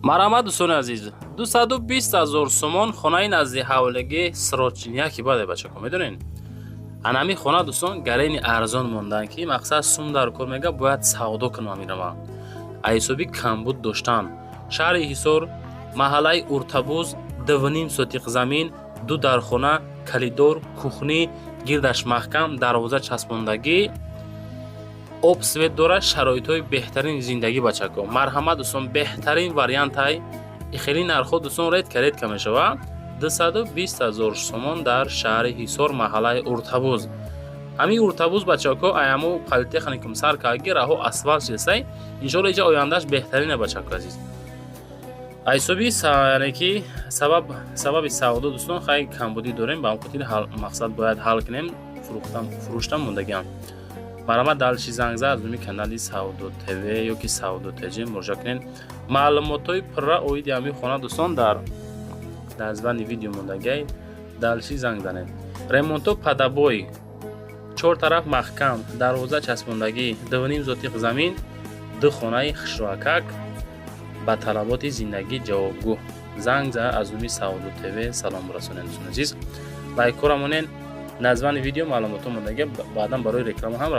Марҳамат, дӯстони азиз, 220 000 сомон, хонаи назди ҳавлигӣ, срочный, баде, бачако, медонен, анами хона, дӯстон, гарени арзон мондан, ки мақсад сум дар кор мега, бояд савдо кунам. Амирама ҳисоби камбуд доштан. Шаҳри Ҳисор, маҳаллаи Уртабуз, 2,5 сотиқ замин, ду дархона, коридор, кухня, гирдаш маҳкам, дарвоза часпондагӣ, об, свет дорад, шароитҳои беҳтарини зиндагӣ. Бачако, марҳамат, дӯстон, беҳтарин вариантай. Хеле нархҳо, дӯстон, редко, редко мешавад. 220 000 сомон дар шаҳри Ҳисор, маҳаллаи Уртабуз. Ҳамин Уртабуз, бачако, аяму политехникум сар карги, раҳо асфалт шесай. Иншоалло, иҷа ояндааш беҳтарине, бачако азиз. Ҳисоби, яъне ки сабаби савдо, дӯстон, хай, камбудӣ дорем, ба ҳам хотири мақсад бояд ҳал кунем, фурӯштам мондагиам. Марҳамат, дальше занг зад, аз номи канали Савдо ТВ ё ки Савдо ТЖ муроҷиат кунед. Маълумотҳои пурра оиди ҳамин хона, дӯстон, дар названи видео мондагиай. Дальше занг занед. Ремонто под обои, чор тараф маҳкам, дарвоза часпондагӣ, 2,5 сотиқ замин, ду хонаи хушрӯакак, ба талаботи зиндагӣ ҷавобгӯ. Занг зада, аз номи Савдо ТВ салом расонед. Дӯстони азиз, лайкҳоро монед. Названи видео маълумотҳо мондагия, баъдан барои реклама ҳам.